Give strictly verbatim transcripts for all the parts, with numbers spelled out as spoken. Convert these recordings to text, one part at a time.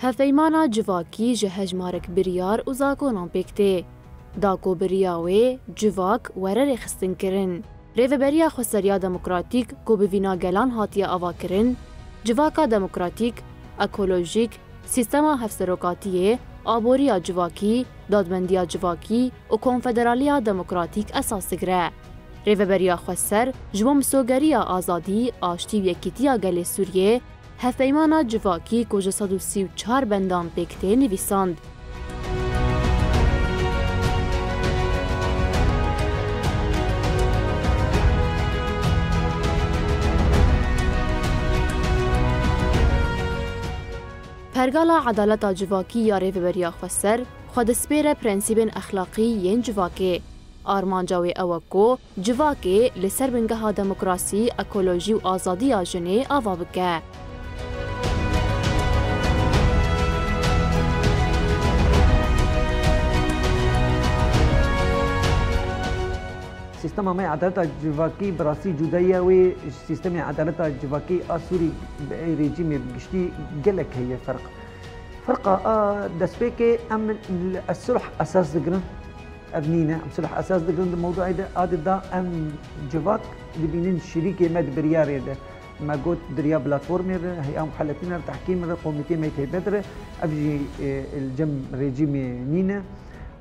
Hevpeymana civakî ji hejmarek biryar û zakonan pêk tê. Da ku bi riya wê civak were rêxistinkirin. Rêveberiya Xweseriya Demokratîk ku bi vîna gelan hatiye avakirin, civaka demokratîk, ekolojîk, sîstema hevserokatiyê, aboriya civakî, dadmendiya civakî û konfederaliya demokratîk esas digire. Rêveberiya Xweser ji bo misogeriya azadî, aştî û yekîtiya gelê Sûriyê, hevpeymana civakî ku ji sed û sî û çar bendan pêk tê nivîsand. Pergala Edaleta Civakî ya Rêveberiya Xweser xwe dispêre prensîbên exlaqî yên civakê. Armanca wê ew e ku civakê li ser bingeha demokrasî, ekolojî û azadiya jinê ava bike. Sîstema me ya edaleta civakî bi rastî cudayiya wê ji sîstemê edaleta civakî a Sûrî bi ê rejîmê bi giştî gelek heye ferq. Ferqa a destpêkê em li sulh esas digirin. Ev nîne, em sulh esas digirin di mewduayê de, a di da em civak dibînin şirîkê me di biryarê de. Me got di riya platformê re, heya muhelefîna re, tehkîm re, komîtê me teybet re, ev jî, e, li cem rejîmê nîne.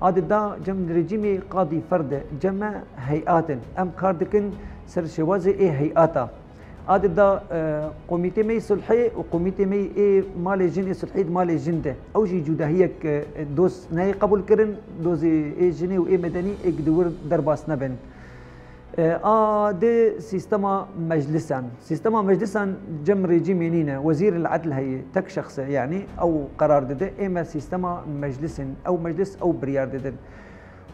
A di da cem rejîmê qadî ferde, cem me heyat in. Em kar dikin ser şêwazê ê heyata. A di da, e, komîtê me yê sulhê û komîtê me yê ê malê jin ê sulhê di malê jin de. Ew jî cudahiyek, e, doz neyê qebûl kirin, dozê ê jinê û ê medenî êk di wir derbas nebin. E, a di sîstema meclisan. Sîstema meclisan cem rejîmê nîne. Wezîr el Edl heye, tek şexs e, yanî ew qerar dide. Ê me sîstema meclis in. Ew meclis, ew biryar didin.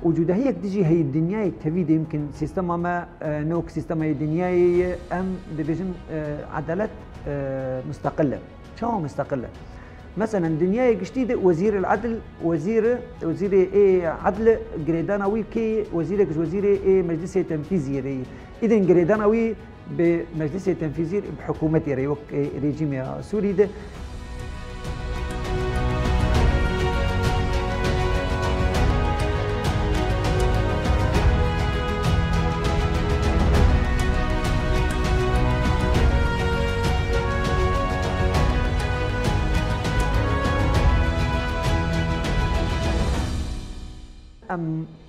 Û cudahiyek dijî heyî dinyayê tevî de yimkin sîstema me, e, ne wek sîstemaya dinyayê ye, em dibêjin, e, edalet, e, misteqil e. Çawa misteqil e? Meselen, dinyayê giştî de wezîr el edl, wezîr, wezîrê ê edl girêdana wî kê ye? Wezîrek ji wezîrê ê meclisê tenfîziyê re ye. Îdin girêdana wî bi meclisê tenfîzî, bi hikûmetê re, wek, e, rejîmê ya Sûrî de. Em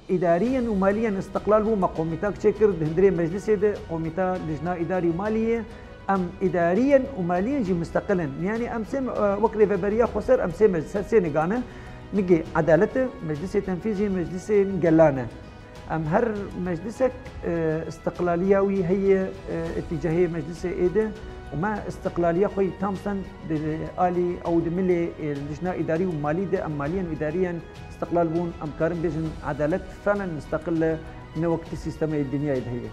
îdariyen û maliyen îstiqlal bû, me komîtak çêkir di hundirê meclisê de, komîta lijna îdarî û malî ye. Em îdariyen û maliyen jî misteqil in. Yanî em sê, e, wek Rêveberiya Xweser em sê mec-, ser sê nigan e. Nigê edalet e, meclisê tenfîzî, meclisên gelan e. Em her meclisek, e, îstiqlaliya wî heye, e, îtîcahê meclisê ê de û me îstiqlaliya xwe yî tam stend di alî ew di milê, e, lijna îdarî û malî de em maliyen û îdariyen îstiqlal bûn, em karin bêjin edalet felen misteqil e, ne wek ti sîstemê dinyayê de heye.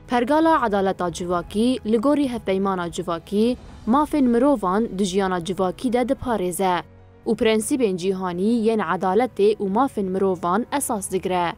Pergala edaleta civakî li gorî hevpeymana civakî, mafên mirovan di jiyana civakî de diparêze û prensîbên cîhanî yên edaletê û mafên mirovan esas digire.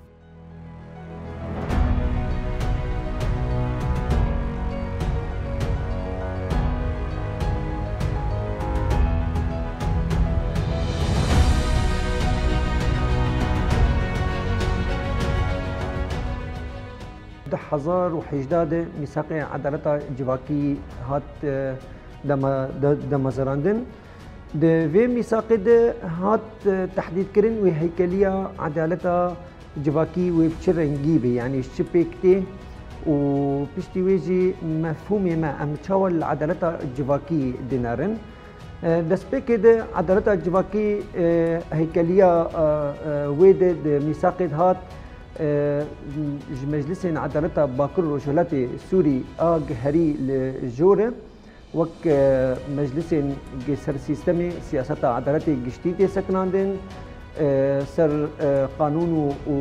Du hezar û hejdeh de mîsaqê edaleta civakî hat, e, dema-, de-, demezrandin. Di vê mîsaqê de hat, e, tehdîdkirin wê heykeliya edaleta civakî wê bi çi rengî be, yanî ji çi pêk tê û piştî wê jî mefhûmê me, em çawa li edaleta civakî dinerin. E, destpêkê de edaleta civakî, e, heykeliya, e, e, wê de di mîsaqê de hat, e, ji meclisên edaleta Bakur Rojhilatê Sûrî a giherî li jor e. Wek, e, meclisên gi-, ser sîstemê siyaseta edaletê giştî tê sekinandin, e, ser, e, qanûn û, û,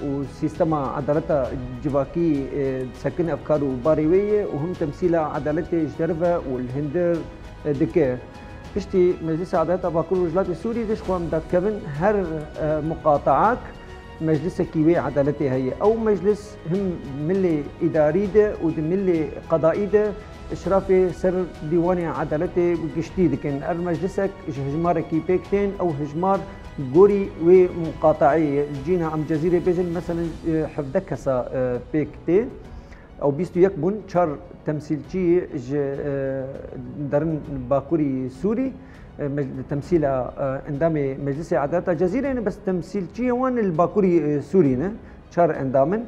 û sîstema edaleta civakî, e, disekin, ev kar û barê wê ye û him temsîla edaletê ji derve û li hundir, e, dike. Piştî Meclisa Edaleta Bakur Rojhilatê Sûrî de ji xwe em dadikevin her, e, muqataak meclisekî wê edaletê heye. Ew meclis him milê îdarî de û di milê qedaî de îşrafê ser dîwanê edaletê giştî dikin. Ev meclisek ji hijmarekî pêk tên, ew hijmar gorî wê muqataê ye. Cîna em Cezîrê bêjin, meselen, e, hevdeh kesa, e, pêk tê. Ew bîst û yek bûn, çar temsîlçî ji, e, derin Bakurî Sûrî, e, mec-, temsîla, e, endamê Meclisê Edaleta Cezîrê ne, bes temsîlçiyê wan li Bakurî, e, Sûrî ne. Çar endam in.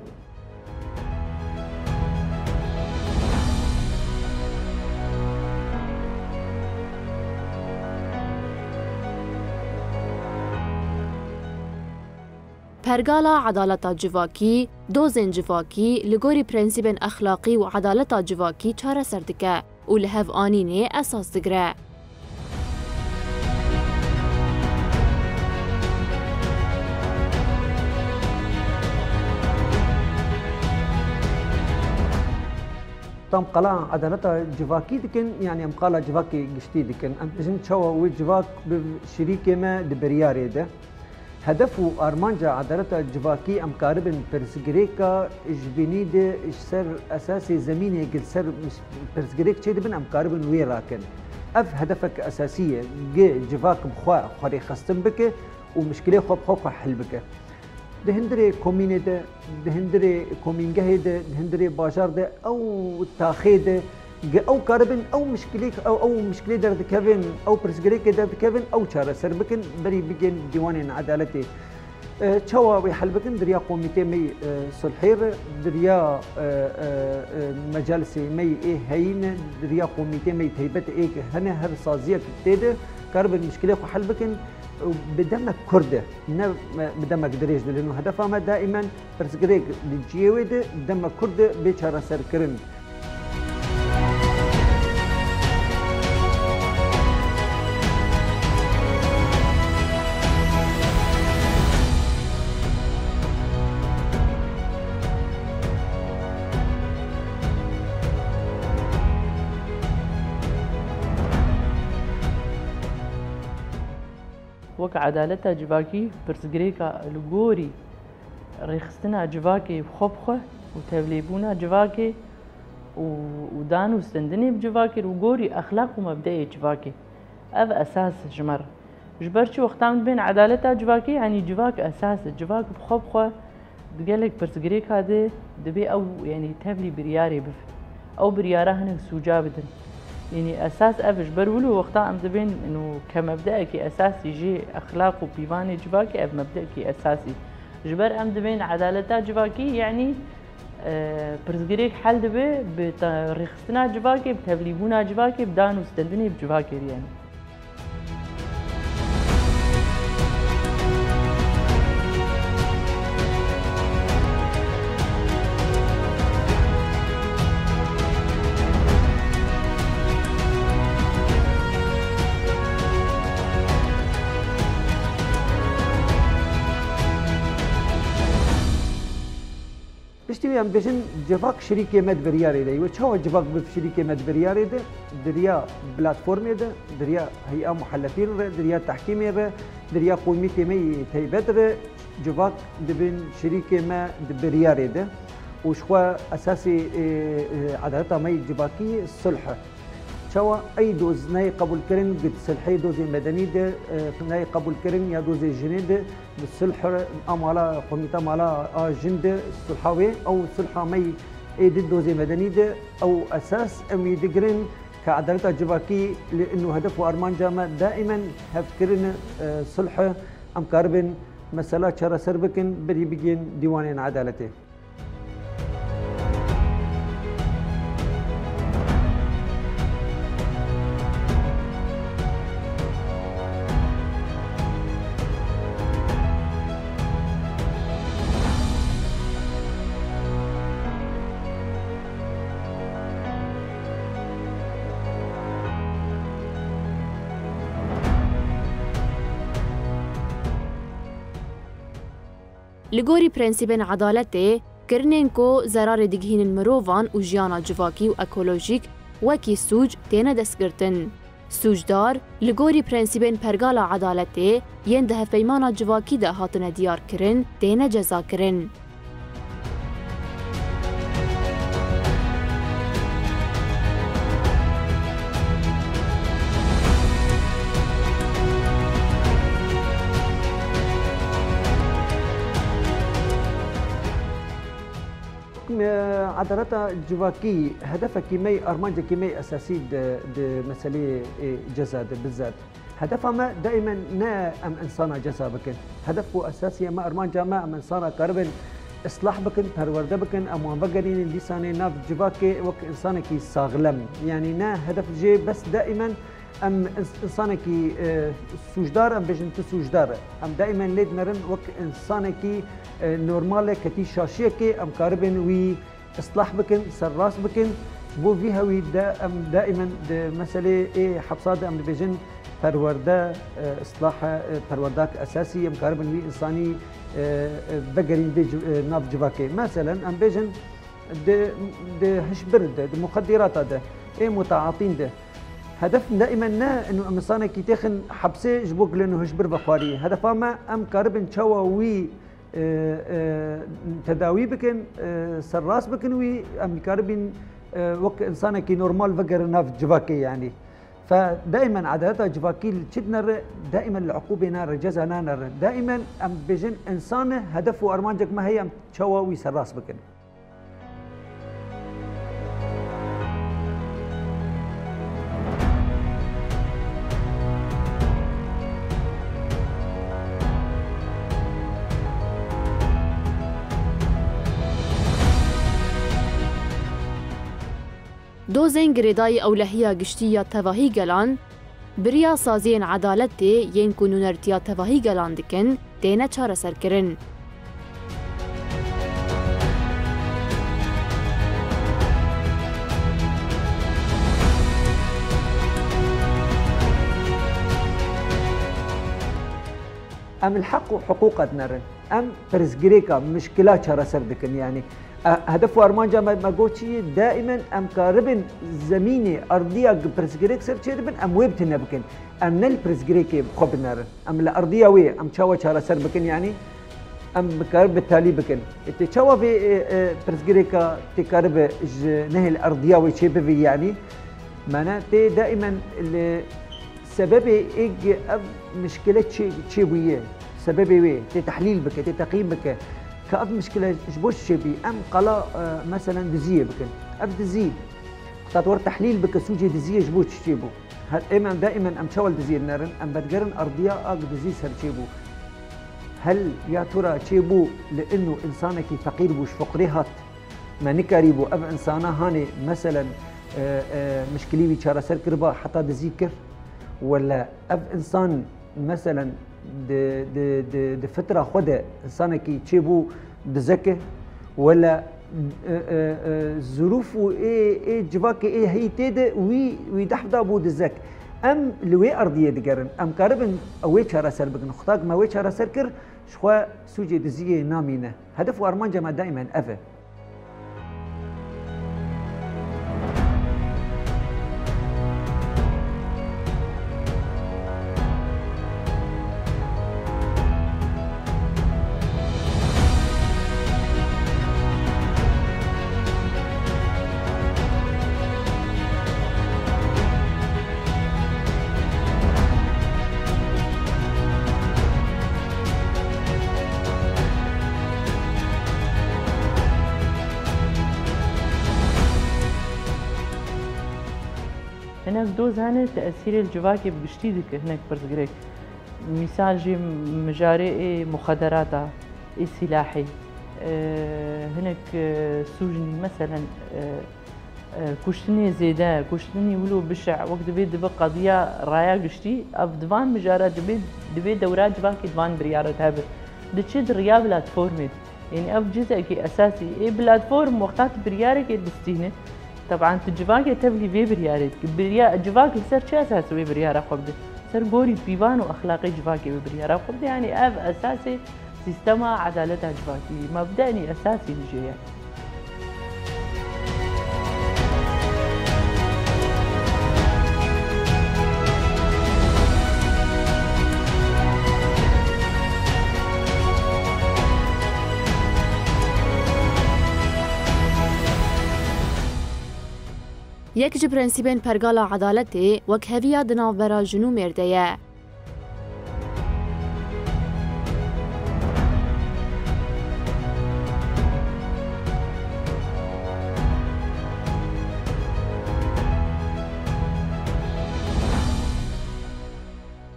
Pergala edaleta civakî, dozên civakî li gorî prensîbên exlaqî û edaleta civakî çareser dike û li hev anînê esas digire. Tam qala edaleta civakî dikin, yanî em qala civakê giştî dikin. Em dibêjin çawa wê civak bi şirîkê me di biryarê de. Hedef û armanca edaleta civakî em karibin pirsgirêka ji bînî de ji ser esasê zemînê gi li ser pirsgirêk çêdibin em karibin wê rakin. Ev hedefek esasî ye, gi civak bi xwe xwerêxistin bike û mişkilê xwe bi xwe xwe hil bike. Di hundirê komînê de, di hundirê komîngehê de, di hundirê bajar de, ew taxê de, gi ew karibin, ew mişkilê, ew, ew mişkilê derdikevin, ew pirsgirêkê derdikevin, ew çareser bikin, berî bigên dîwanên edaletê. E, çawa wê hel bikin? Di riya komîtê me yê, e, sulhê re, di riya, e, e, e, mecalisê me yê ê heyî ne, di riya komîtê me yê teybet ê hene, her saziyek tê de, karibin mişkilê xwe hel bikin, û bi demek kurt de, ne, e, bi demek dirêj de. Lê nû hedefa me daîmen pirsgirêk di cihê wê de, demek kurt de bê çareserkirin. Wek edaleta civakî, pirsgirêka li gorî rêxistina civakê bi xwe bi xwe û tevlêbûna civakê û, û dan û stendinê bi civakê û gorî exlaq û mebdeyê civakê. Ev esas ji me re. Ji ber çi wexta em dibên edaleta civakê, yanî civak esas e, civak bi xwe bi xwe di gelek pirsgirêka de dibê ew, yanî tevlî biryarê bibe. Ew biryara hinek sûca bidin. Yanî esas ev e, ji ber wilo wexta em dibên ino ke mebdeekî esasî jê exlaq û pîvanê civakê, ev mebdeekî esasî. Ji ber em dibên edaleta civakî, yanî, e, pirsgirêk hel dibe bi te-, rêxistina civakê, bi tevlîbûna civakê, bi dan û stendinê bi civakê re, yanî. Piştî wê em bêjin civak şirîkê me di biryarê de ye. Wê çawa civak bi şirîkê me di biryarê de? Di riya platformê de, di riya hey'a muhellefîn re, di riya tehkîmê re, di riya komîtê me yê teybet re civak dibin şirîkê me di biryarê de. Û ji xwe esasê, e, e, edaleta me yê civakî sulh e. Çawa ey doz nayê qebûlkirin, gi di sulhê dozê medenî de, e, nayê qebûlkirin ya dozê jinê de, di sulh re a mala, komîta mala a jin de sulha wê, ew sulha me yê êdî dozê medenî de, ew esas em wî digirin ke edaleta civakî li ino hedef û armanca me daîmen hevkirin, e, sulh e, em karibin mesela çareser bikin, berî bigihên dîwanên edaletê. Li gorî prensîbên edaletê, kirinên ku zerarê digihînin mirovan û jiyana civakî û ekolojîk wekî sûc têne destgirtin. Sûcdar, li gorî prensîbên pergala edaletê yên di hevpeymana civakî de hatine diyarkirin, têne cezakirin. Edaleta civakî hedefekî me yê, armancekî me yê esasî di, di meseleyê, e, ceza de bizat. Hedefa me daîmen ne em insana ceza bikin. Hedef û esasî me, armanca me, em insana karibin islah bikin, perwerde bikin, em wan vegerînin dîsanê nav civakê wek insanekî saxlem. Yanî ne hedef jê bes daîmen em ins-, insanekî, e, sûcdar, em bêjin tu sûcdar e. Em daîmen lê dinerin wek insanekî, e, normal e, ketî şaşiyekê, em karibin wî islah bikin, serrast bikin. Ji bo vî hewî de em daîmen di meselê ê hepsa de em dibêjin perwerde, e, islah e, e, perwerdak esasî, em karibin wî insanî, e, e, vegerîn vê civ-, e, nav civakê. Meselen, em bêjin di, di hişbir de, di muxedîrata de, ê mutaatîn de. Hedef daîmen ne inu em insanekî têxin hepsê ji bo ku lê nu hişbir vexwarî. Hedefa me em karibin çawa wî e, e, tedawî bikin, e, serrast bikin wî, em dikaribin, e, wek insanekî normal vegerin nav civakê yanî. Fe daîmen edaleta civakî li çi dinere, daîmen li uqûbê nere, ceza nanere. Daîmen em bêjin insan e, hedef û armancek me heye, em çawa wî serrast bikin. Dozên girêdayî ewlehiya giştî ya tevahî gelan, bi riya saziyên edaletê yên ku nûnertiya tevahî gelan dikin, têne çareserkirin. Em li heq û hiqûqa dinerin. Em pirsgirêka, mişkila çareser dikin. Yanî, e, hedef û armanca me, me got çi ye? Daîmen em karibin zemînê, ardiya pirsgirêk ser çêdibin, em wê bi tune bikin. Em ne li pirsgirêkê bi xwe binerin. Em li ardiya wê, em çawa çareser bikin, yanî em bikar bi talî bikin. Ê, tê çawa vê, e, e, pirsgirêka tê karibe ji nehê li ardiya wê çê bivî, yanî? Mane tê daîmen li sebebê êg ev mişkile çê, çêbûye, sebebê wê tê tehlîl bike, tê teqîm bike. Ka ev mişkile ji bo çi çêbî? Em qala, e, meselen diziyê bikin. Ev dizî, qala tu were tehlîl bike, sûcê diziyê ji bo çi çêbû? Her, em, em daîmen em çawa li diziyê dinerin? Em vedigerin ardiya a ku dizî ser çêbû. Hel ya tu ra çêbû li inu insanekî feqîr bû, ji fiqrê hat. Me nikarîbû ev insana hanê, meselen, e, e, mişkilî wî çareser kiriba heta dizî kir? Wele ev insan, meselen, di, di, di, di fitra xwe de insanekî çêbû dizek e? Wele, e, e, e, zirûf û ê, ê civakê ê heyî tê de wî, wî dehf dabû dizek. Em li wê erdiyê digerin. Em karibin ew ê çareser bikin. Xudak me wê çareser kir, ji xwe sûcê diziyê namîne. Hedef û armanca me daîmen ev e. Hinek doz hene tesîrê li civakê bi giştî dike, hinek pirsgirêk. Mîsal jî mijarê ê muxederata, ê sîlahî, e, hinek, e, sûcnî, meselen, e, e, kuştinê zêde, kuştinî wilo bişe, wek divê dibe qediya raya giştî, ev di van mijara divê, divê dewra civakê di van biryara de hebe. Diçe di riya platformê de. Yanî ev cizekî esasî ê platform wexta tu biryarekê distîne. Teban tu civakê tevlî vê biryarê dike. Birya-, civak li ser çi esasî wê biryara xwe bide? Ser gorî pîvan û exlaqê civakê wê biryara xwe bide. Yanî ev esasê Sîstema edaleta civakî mebdenî esasî li jê ye. Yek ji prensîbên pergala edaletê wekheviya di navbera jin û mêr de ye.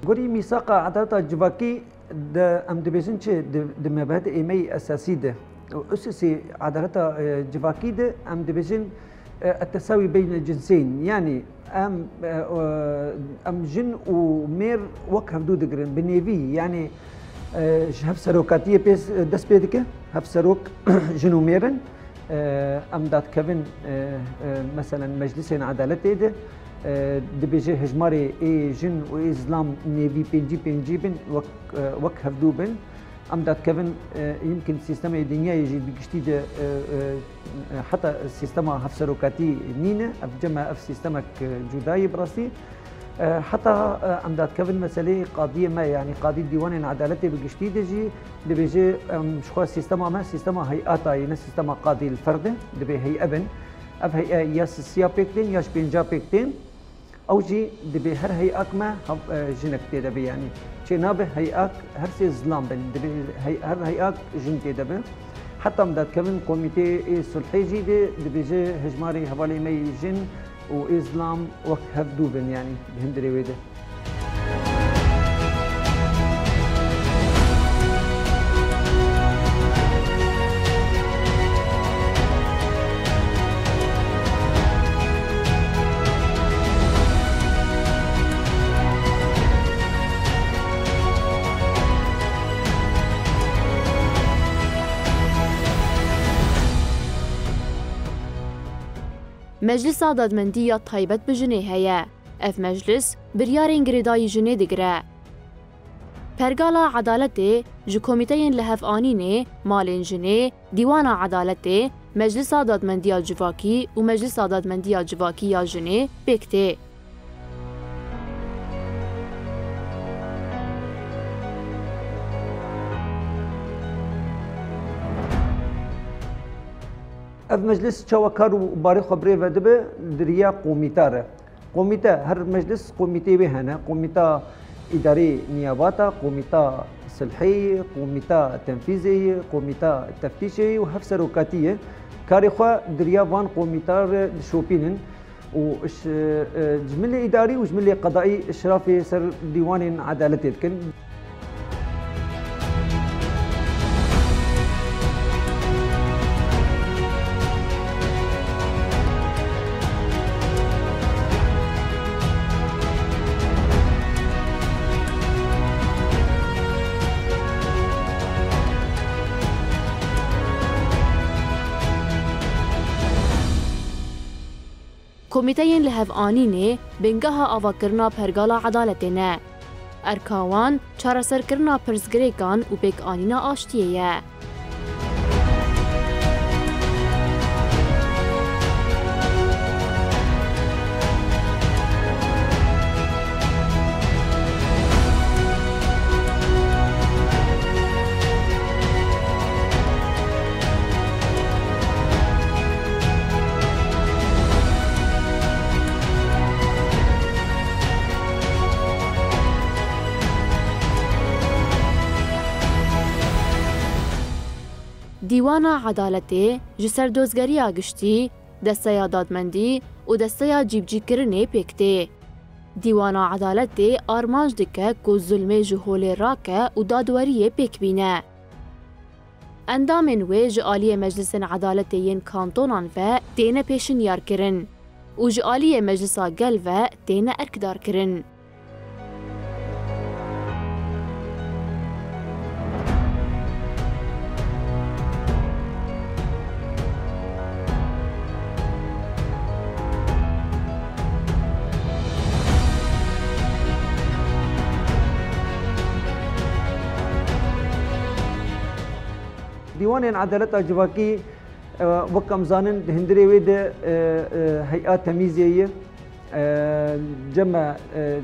Gorî mîsaqa edaleta civakî de em dibêjin çi? Di, di mebedê êmeyî esasî de û usisê edaleta, e, civakî de em dibêjin, e, ettesawî beyne cinsên, yanî em, e, e, em jin û mêr wek hevdû digirin, bi nêvî, yanî, e, ji hevserokatiyê pê, dest pê dike, hevserok jin û mêr in. E, em dadikevin, e, e, meselen meclisên edaletê de, e, dibêje hejmarê ê jin û ê zilam nêvî pêncî pêncî bin, wek, e, wek hevdû bin. Em dadikevin, e, yimkin sîstemê dinyayê jî bi giştî de, e, e, e, heta sîstema hevserokatî nîne, ev cem e, ev sîstemek, e, cuda ye bi rastî. E, heta, e, em dadikevin meseleyê qadiyê me, yanî qadî dîwanên edaletê bi giştî de jî dibêje, em, ji xwe sîstema me sîstema heyata ye, ne sîstema qadî li ferd e, dibê hey'e bin. Ev hey'e ya sisiya pêk tên ya ji pênca pêk tên. Ew jî dibê her hey'ak me hev-, e, jinek tê de be, yanî çê nabe hey'ak her sê zilam bin, dibê hey-, her hey'ak jin tê de be. Heta em dadikevin komîteyê sulhê jî de dibêje hejmarê hevalê me yê jin û ê zilam wek hevdû bin, yanî bi hundirê wê de. Meclisa Dadmendî ya taybet bi jinê heye. Ev meclis biryarên girêdayî jinê digire. Pergala Edaletê ji komîteyên lihev'anînê, malên jinê, Dîwana Edaletê, Meclisa Dadmendiya Civakî û Meclisa Dadmendiya Civakî ya Jinê pêk tê. Ev meclis çawa kar û barê xwe bi rê ve dibe, di riya komîta re. Komîte, her meclis komîteyê wê hene. Komîta îdarê niyabata, komîta silhê, komîta tenfîzê ye, komîta teftîşê ye û hevserokatî ye. Karê xwe di riya van komîta re dişopînin û ji, e, ji milê îdarî û ji milê qedaî işrafê ser dîwanên edaletê dikin. Komîteyên lihev'anînê bingeha avakirina pergala edaletê ne. Erka wan çareserkirina pirsgirêkan û pêkanîna aştiyê ye. Dîwana Edaletê ji ser dozgeriya giştî, desteya dadmendî û desteya cîbicîkirinê pêk tê. Dîwana Edaletê armanc dike ku zulmê ji holê rake û dadweriyê pêk bîne. Endamên wê ji aliyê Meclisên Edaletê yên kantonan ve têne pêşinyarkirin û ji aliyê Meclisa Gel ve têne erkdarkirin. Dîwanên Edaleta Civakî, e, wek em zanin, di hundirê wê de, e, e, hey'a temîzê ye, e, cema, e,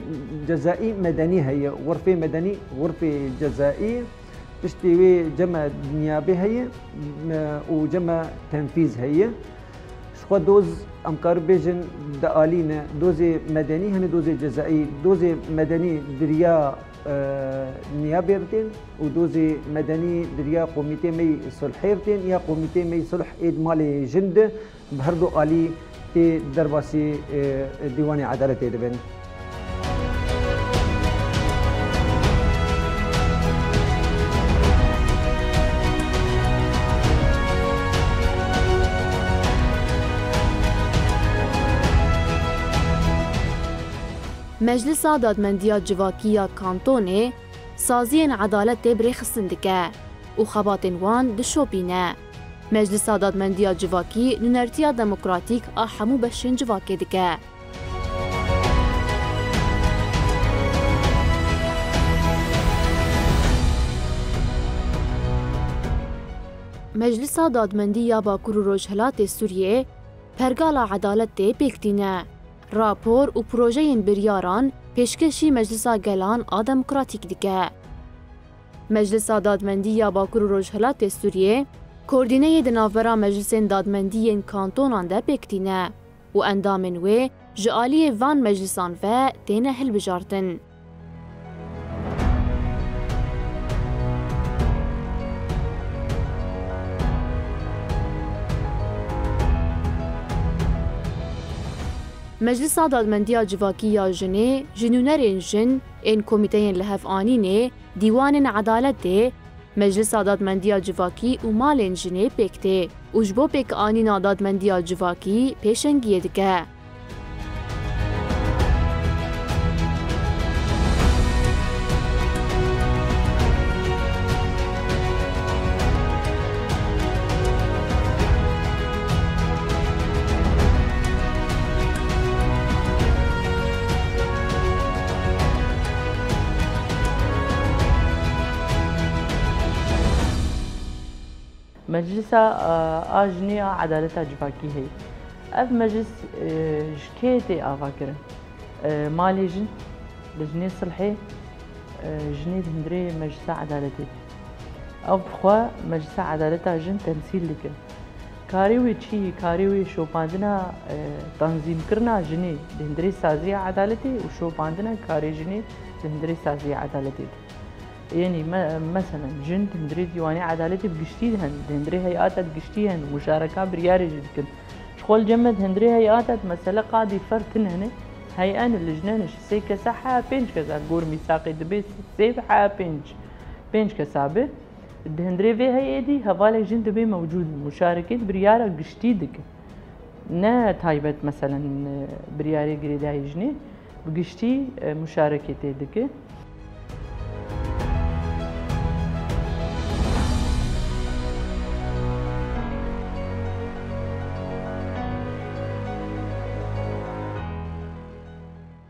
cezaî medenî heye, xurfê medenî, xurfê cezaî, piştî wê cema niyabê heye, e, û cema tenfîz heye. Ji xwe doz, em karin bêjin, di alî ne, dozê medenî hene, dozê cezaî. Dozê medenî di riya, e, niyabê re tên û dozê medenî di riya komîtê me yî sulhê re tên ya komîtê me yî sulh ê di malê jin de bi her du alî tê derbasî, e, Dîwanê Edaletê dibin. Meclisa Dadmendiya Civakî ya Kantonê saziyên edaletê bi rêxistin dike û xebatên wan dişopîne. Meclisa Dadmendiya Civakî nûnertiya demokratîk a hemû beşên civakê dike. Meclisa Dadmendî ya Bakur û Rojhilatê Sûriyê pergala edaletê pêk tîne. Rapor û projeyên biryaran pêşkêşî Meclisa Gelan a Demokratîk dike. Meclisa Dadmendî ya Bakur û Rojhilatê Sûriyê koordîneyê di navbera meclisên dadmendî yên kantonan de pêk tîne û endamên wê ji aliyê van meclisan ve têne hilbijartin. Meclisa Dadmendiya Civakî ya Jinê ji nûnerên jin ên komîteyên lihev'anînê, dîwanên edaletê, Meclisa Dadmendiya Civakî û malên jinê pêk tê û ji bo pêkanîna dadmendiya civakî pêşengiyê dike. Meclisa, e, a Jinê a Edaleta Civakî heye. Ev meclis, e, ji kê tê avakirin? E, malê jin, li jinê silhê, e, jinê di hundirê Meclisa Edaletê de. Ew bi xwe Meclisa Edaleta Jin temsîl dike. Karê wê çi ye? Karê wê şopandina, e, tanzîmkirina jinê di hundirê saziya edaletê û şopandina karê jinê di hundirê saziya edaletê de. Yanî me-, meselen, jin di hundirê Dîwanê Edaletê bi giştî de hene, di hundirê heyata bi giştî hene, muşareka biryarê jî dikin. Ji xwe li cem me di hundirê heyata de mesele qadî ferd tune ne, hey'e ne, lijne ne, ji sê kesa heya pênc kesa, gor mîsaqê dibê sê be heya pênc, pênc kesa be. Di hundirê vê hey'ê dî hevalek jin dibê mewcûd in, muşarekê di biryara giştî dikin. Ne taybet, meselen, e, biryarê girêdayî jinê, bi giştî, e, muşarekê tê dike.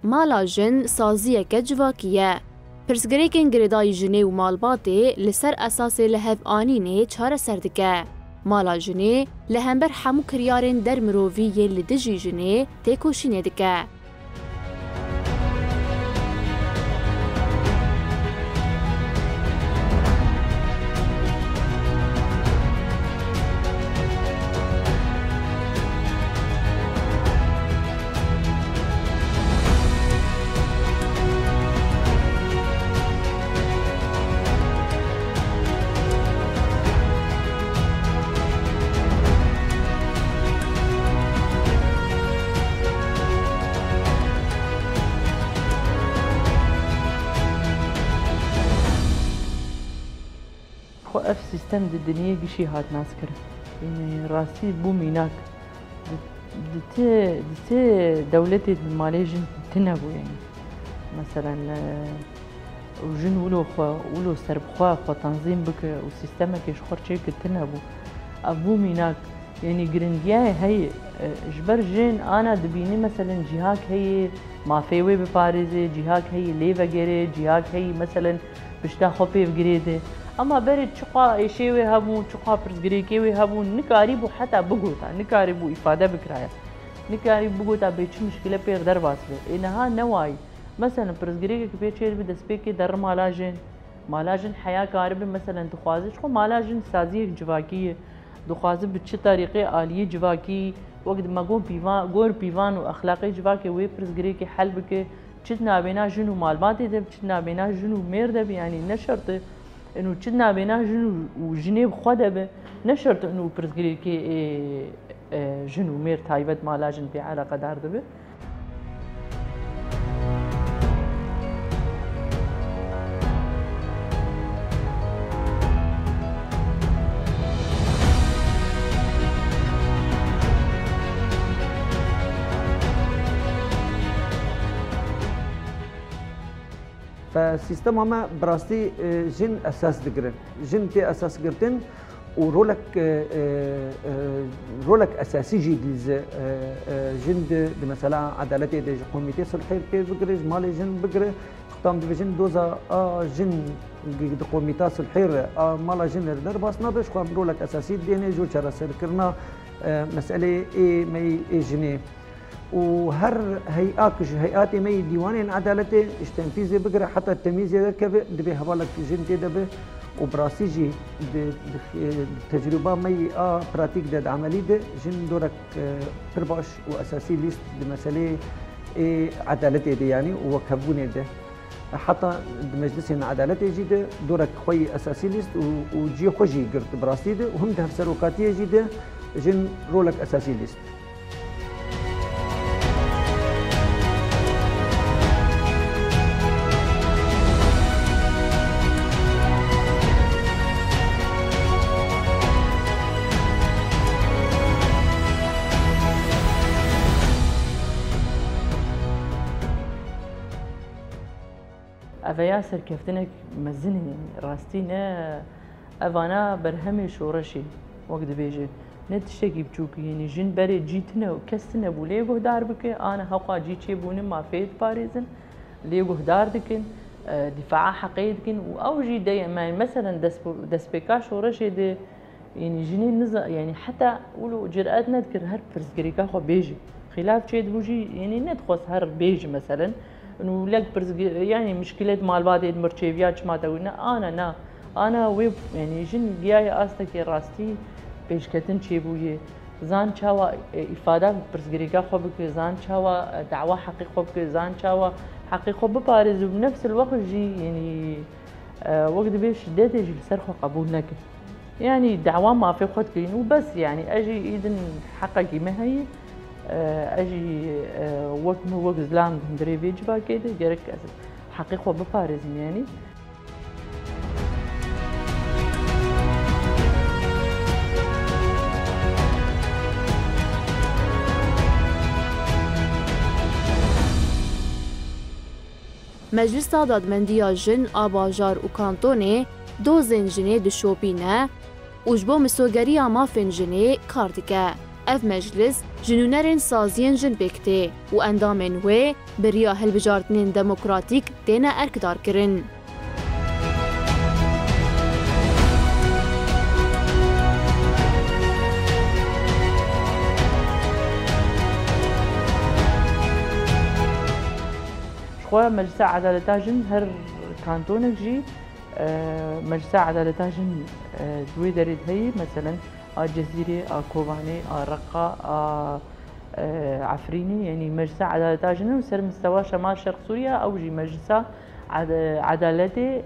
Mala jin saziyeke civakî ye. Pirsgirêkên girêdayî jinê û malbatê li ser esasê lihev'anînê çareser dike. Mala jinê li hember hemû kiryarên dermirovî yên li dijî jinê têkoşînê dike. Xwe ev sîstem di dinyê gişî hat naskirin. Yanî rastî bû mînak. Di, di ti, di ti dewletê di malê jin tune bû yanî. Meselen, e, û jin wilo xwe, wilo serbixwe xwe tenzîm bike û sîstemekê ji xwe çêke tune bû. Ev bû mînak. Yanî giringiya heye, e, ji ber jin ana dibînî, meselen, cîhak heye, mafê wê biparêze, cîhak heye lê vegere, cîhak heye, meselen, Pişta xwe pê girê de. Ema berê çiqa êşê wê hebûn, çiqa pirsgirêkê wê hebûn, nikarîbû heta bigota, nikarîbû îfade bikiraya. Nikarîbû bigota bê çi mişkile pêx derbas be. Ê niha newayî. Meselen pirsgirêkek pê çêdibe destpêkê derri mala jin. Mala jin heya karibe, meselen dixwaze ji xwe mala jin saziyek civakî ye. Dixwaze bi çi terîqê aliyê civakî, wek di me got pîvan, gor pîvan û exlaqê civakê wê pirsgirêkê hel bike. Çi di navbêna jin û malbatê de bi, çi di navbêna jin û mêr de bi, yanî ne şert e. Ino çi di navbêna jin û, û jinê bi xwe de bi, ne şert e ino pirsgirêkê ê, e, jin û mêr taybet mala jin pê eleqedar dibi. Fe sîstema me bi rastî, e, jin esas digirin. Jin tê esas girtin û rolek, e, e, e, rolek esasî jî dîze, e, e, jin di, di mesela edaletê de ji komîtê sulhê pê bigire, ji malê jin bigire. Tam dibêjin doza a jin di komîta sulhê re, a mala jin re derbas nabe, ji xwe em rolek esasî dêne ji çareserkirina, e, meseleyê ê me yê ê jinê. Û her hey'ak ji hey'atê me yê dîwanên edaletê ji tenfîzê bigire heta temîzê derkeve, divê hevalek jin tê de be û bi rastî jî di, di, di tecrûba me yê a pratîk de, di emelî de jin dorek, e, pir baş û esasî lîst di meseleyê ê edaletê de, yanî û wekhevbûnê de. Heta di meclisên edaletê jî de dorek xwe yî esasî lîst û, û cihê xwe jî girt bi rastî de û him di hevserokatiyê jî de jin rolek esasî lîst. Ev ya serkeftinek mezin e, rastî ne, evana berhemê şoreşê, wek dibêje, ne tiştekî biçûk e, yanî jin berê cî tune û kes tune bû lê guhdar bike, ana hewqa cî çêbûne mafê diparêzin, lê guhdar dikin, e, dîfaa heqê dikin û ew jî de, me-, meselen dest-, destpêka şoreşê de, Yanî jinê niza-, yanî heta wilo ciret nedikir her pirsgirêka xwe bêje. Xîlaf çêdibû jî, yanî nedixwest her bêje meselen. Û lek pirsgi-, yanî mişkîlet malbatê di mirçêviya çima te wî ne, ana na. Ana wê, yanî jin giyaye astekê rastî pêşketin çêbûye. Zan çawa, e, îfada pirsgirêka xwe bike, zan çawa, e, dawa heqê xwe bike, zan çawa heqê xwe biparêze û bi nefsil wext jî, yanî, e, wek dibê şidetê jî li ser xwe qebûl neke. Yanî dawa mafê xwe dikirin û bes, yanî ez jî îdin heqekî me heye, e, ez jî, e, wek min wek zilam di hundirê vê civakê de gerek ez heqê xwe biparêzim, yanî. Meclisa Dadmendiya Jin a bajar û kantonê dozên jinê dişopîne û ji bo misogeriya mafên jinê kar dike. Ev meclis ji nûnerên saziyên jin pêk tê û endamên wê bi riya hilbijartinên demokratîk têne erkdarkirin. Ji xwe Meclisa Edaleta Jin her kantonek jî, e, Meclisa Edaleta Jin, e, di wê derê de heye, meselen, a Cezîrê, a Kobanê, a Reqa, a, e, Efrînê, yanî Meclisa Edaleta Jin û ser mistewa Şemal Şerq Sûriya, ew jî Meclisa Ed-, Edaletê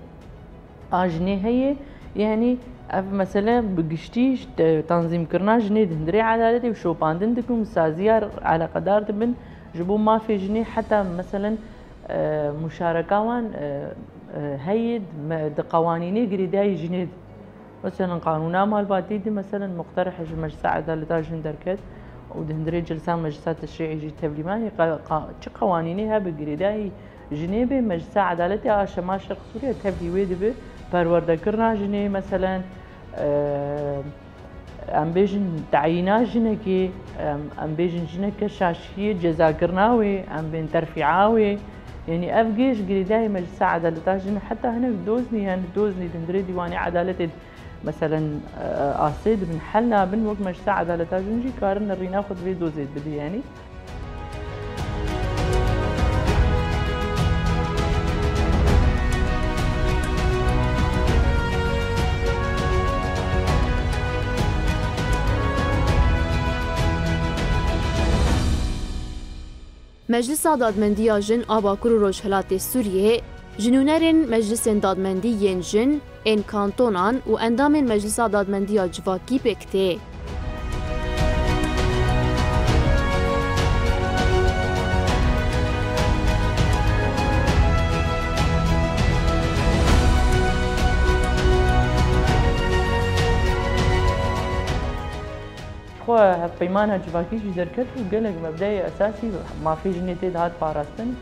a jinê heye. Yanî ev mesele bi giştî ji te-, tanzîmkirina jinê di hundirê edaletê û şopandin dikin û saziya eleqedar dibin ji bo mafê jinê, heta meselen, e, muşareka wan, e, e, heye di me-, di qewanînê girêdayî jinê de. Meselen, qanûna malbatî de, meselen, muqterih ji Meclisa Edaleta Jin derket û di hundirê celsa Meclisa Teşrî'ê jî tevlî man, qa-, qa-, çi qewanînê hebe girêdayî jinê bê, Meclisa Edaletê a Şemal Şerq Sûriye tevlî wê dibe, perwerdekirina jinê, meselen, e, em bêjin teyîna jinekê, em, em bêjin jineke şaşiyê, cezakirina wê, em bên terfîa wê, Yanî ev gê ji girêdayê Meclisa Edaleta Jin heta hinek doznî, yani doznî di hundirê Dîwanê Edaletê de, meselen, e, asê dibin, hel nabin, wek Meclisa Edaleta Jin jî karin rîna xwe di vê dozê de bidin, yanî. Meclisa Dadmendiya Jin a Bakur û Rojhilatê Sûriyê ji nûnerên Meclisên Dadmendî yên Jin, ên kantonan û endamên Meclisa Dadmendiya Civakî pêk tê. Xwe hevpeymana civakî jî derket û gelek mebdeyê esasî mafê jinê tê de hat parastin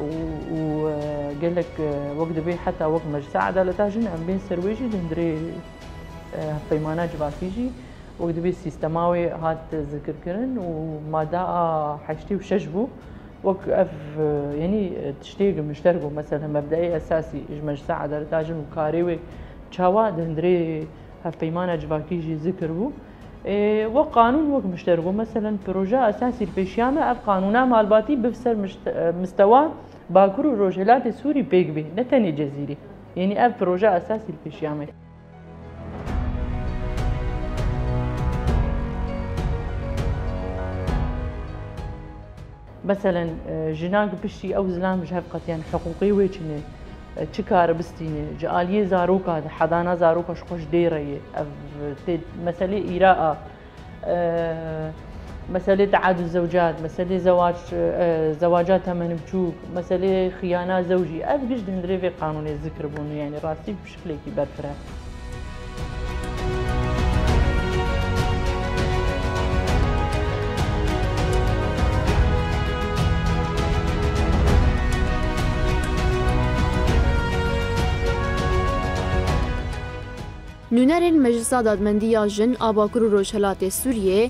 û, û, e, gelek, e, wek dibê heta wek Meclisa Edaleta Jin em bên ser wê jî di hundirê, e, hevpeymana civakî jî wek dibê sîstema wê hat zikirkirin û mada a heştê û şeş bû. Wek ev, e, yanî, e, tiştê mişterk bû. Mesela mebdeyê esasî ji Meclisa Edaleta Jin û karê wê çawa di hundirê hevpeymana civakî jî zikir bû. Ê, wek qanûn wek mişterk bû. Meselen, proje esasî li pêşiya me, ev qanûna malbatî bi ser mişt-, e, mistewa Bakur û Rojhilatê Sûrî pêk bê, ne tenê Cezîrê. Yanî ev proje esasî li pêşiya me. Meselen, e, jinak piştî ew zilam ji hev qetiyan, hiqûqê wê çi ne, e, çi kare bistîne, ji aliyê zaroka de, hedana zaroka ji xwe ji dê re ye. Ev tê meselê îra a, e, meselê teadud zewcat, meselê zewac, e, zewaca temenê biçûk, meselê xiyana zewcî. Ev giş di hundirê vê qanûnê zikir bûn, yanî rastî şiklekî berfireh. Nûnerên Meclisa Dadmendî ya Jin a Bakur û Rojhilatê Sûriyê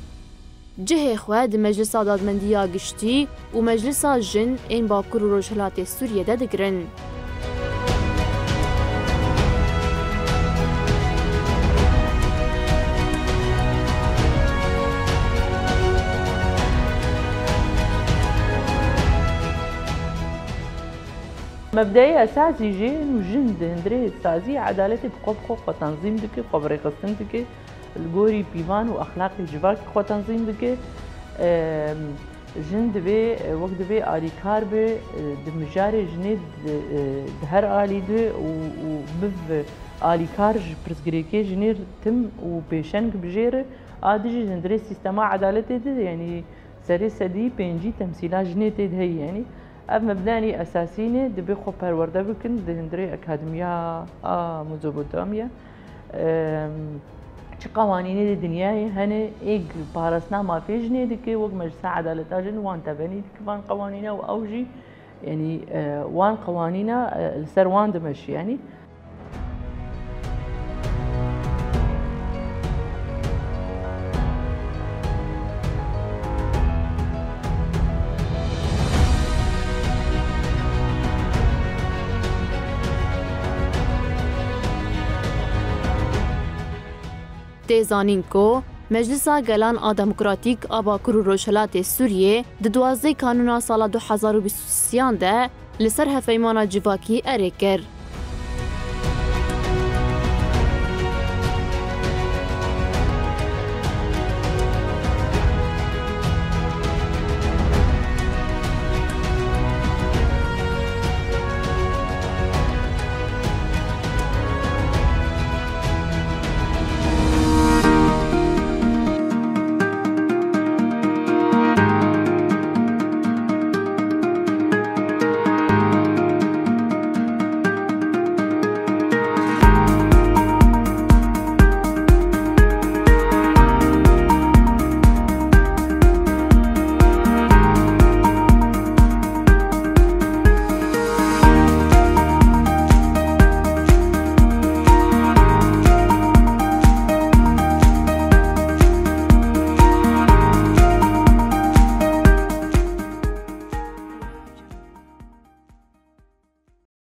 cihê xwe di Meclisa Dadmendî ya Giştî û Meclisa Jin ên Bakur û Rojhilatê Sûriyê de digirin. Mebdeyê esasî jî û jin di hundirê saziyê edaletê bi xwe bi xwe xwe tenzîm dike, xwe bi rêxistin dike. Li gorî pîvan û exlaqê civakî xwe tenzîm dike. Em, jin divê, e, wek divê alîkar be, e, di mijarê jinê di, e, di her alî de û, û biv alîkar ji pirsgirêkê jinê re tim û pêşeng bijêre. A di jî di hundirê sîstema edaletê de, yanî serê sedî pêncî temsîla jinê tê de heye, yanî. Ev mebdenî esasî ne, divê xwe perwerde bikin di hundirê Akademiya a Mezopotamya. Em, çi qewanînê di dinyayê hene, ê parastina mafê jinê dike, wek Meclisa Edaleta Jin wan tebenî dike van qewanîna û ew jî, yanî, e, wan qewanîna, e, li ser wan dimeşî, yanî. Tê zanîn ku Meclisa Gelan a Demokratîk a Bakur û Rojhilatê Sûriyê di duwazdeh Kanûna sala du hezar û bîst û sêyan de li ser hevpeymana civakî erê kir.